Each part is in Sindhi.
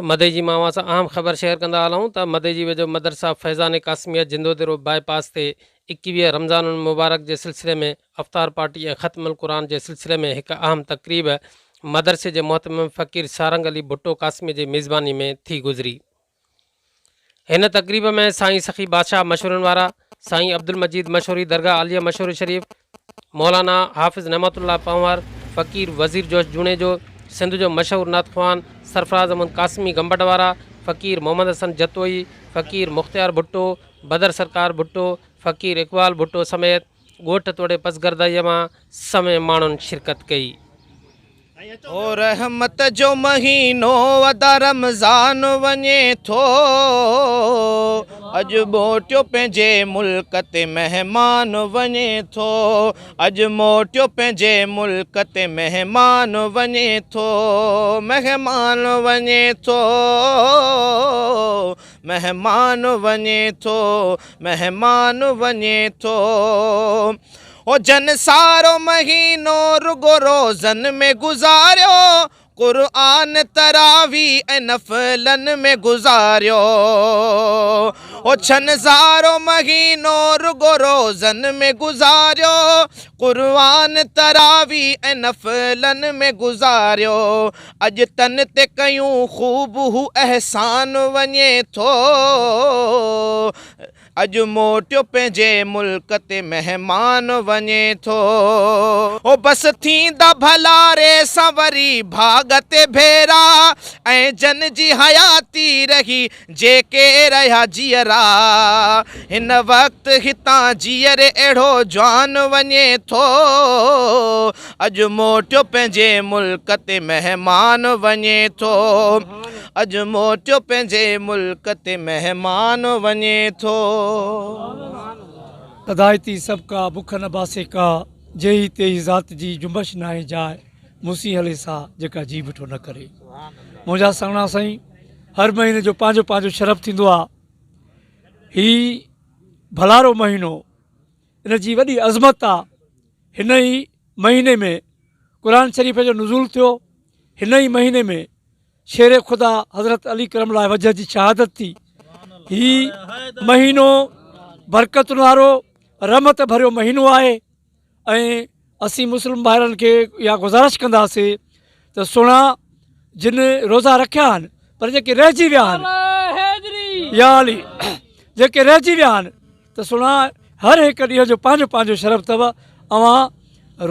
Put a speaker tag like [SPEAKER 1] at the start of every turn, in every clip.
[SPEAKER 1] مدئجي مان اوهان سان اهم خبر شيئر ڪندا هلون ته مدئجي ويجهو مدرسه فيضان قاسميه جندوديرو باء پاس تي 21 رمضان المبارڪ جي سلسلي ۾ افطار پارٽي ۽ ختم القرآن جي سلسلي ۾ هڪ اهم تقريب مدرسي جي مهتمم فقير سارنگ علي ڀٽو قاسمي جي ميزباني ۾ ٿي گذري. هن تقريب ۾ سائين سخي بادشاهه مشورن وارا، سائين عبدالمجيد مشوري درگاهه عاليه مشوري شريف، مولانا حافظ نعمت الله پنهور، فقير وزير جوش جوڻيجو، سنڌ جو مشهور نعت خوان سرفراز احمد قاسمي گمبٽ وارا، فقير محمد حسن جتوئي، فقير مختيار ڀٽو، بدر سرڪار ڀٽو، فقير اقبال ڀٽو سميت ڳوٺ توڙي پسگردائيء مان سوين ماڻهن شرڪت ڪئي.
[SPEAKER 2] او رحمت جو مهينو ادا رمضان وڃي ٿو، اڄ موٽيو پنهنجي ملڪ تي مهمان وڃي ٿو، اڄ موٽيو پنهنجي ملڪ تي مهمان وڃي ٿو، مهمان وڃي ٿو، مهمان وڃي ٿو، مهمان وڃي ٿو. او جن سارو مهينو رڳو روزن ۾ گذاريو، قرآن تراويح ۽ نفلن ۾ گذاريو. او ڇن سارو مهينو رڳو روزن ۾ گذاريو، قرآن تراويح ۽ نفلن ۾ گذاريو. اڄ تن تي ڪيون خوب هو احسان وڃي ٿو، اڄ موٽيو پنهنجي ملڪ تي مهمان وڃي ٿو. او بس ٿيندا ڀلاري سان وري ڀاڳ تي ڀيرا، ۽ جن جي حياتي رهي جيڪي رهيا جيئرا، هن وقت هتان جيئري اهڙو جوان وڃي ٿو. اڄ موٽيو پنهنجي ملڪ تي مهمان وڃي ٿو، اڄ موٽيو پنهنجي ملڪ تي مهمان وڃي ٿو.
[SPEAKER 3] تدائتي سڀ ڪا بک نه باسي ڪا، جيهي تيهي ذات جي جنبش ناهي جاء، مون سين هلي سا جيڪا جي بٺو نه ڪري. منهنجا سهڻا سائين هر مهيني جو پنهنجو پنهنجو شرف ٿيندو آ. هي ڀلارو مهينو ان جي وڏي عظمت آ. هن ئي مهيني ۾ قرآن شريف جو نزول ٿيو. هن ئي مهيني ۾ شير خدا حضرت علي ڪرم الله وجه جي شهادت ٿي. هي مهينو برڪتن وارو رحمت ڀريو مهينو آهي ۽ اسين مسلم ڀائرن کي اها گذارش ڪنداسين ته سهڻا جن روزا رکيا آهن پر جيڪي رهجي ويا آهن يا علي جيڪي رهجي ويا آهن ته سهڻا هر هڪ ڏينهن جو پنهنجو پنهنجو شرف اٿو اوهان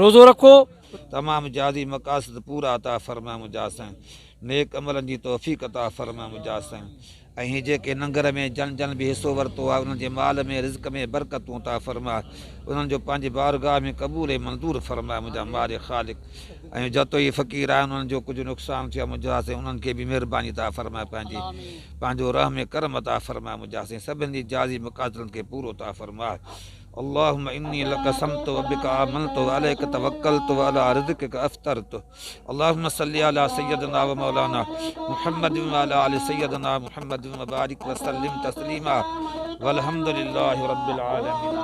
[SPEAKER 3] روزو رکو.
[SPEAKER 4] تمام جازي مقاصد پورا عطا فرماء منهنجا سائين نيڪ عملن جي توفيق عطا فرماء منهنجا سائين ۽ هي جيڪي ننگر ۾ جن جن به حصو ورتو آهي انهن جي مال ۾ رزق ۾ برڪتون عطا فرماء انهن جو پنهنجي بارگاهه ۾ قبول ۽ منظور فرماء منهنجا مالڪ خالق ۽ جتوئي فقير آهن انهن جو ڪجهه نقصان ٿيو آهي منهنجا سائين انهن کي به مهرباني عطا فرماء پنهنجي پنهنجو رحم ۽ ڪرم عطا فرماء منهنجا سائين سڀني جي جازي مقاصدن کي پورو عطا فرماء اللهم اني لك صمت وبك آمنت وعليك توكلت وعلى رزقك افطرت اللهم صل على سيدنا ومولانا محمد وعلى ال سيدنا محمد وبارك وسلم تسليما والحمد لله رب العالمين.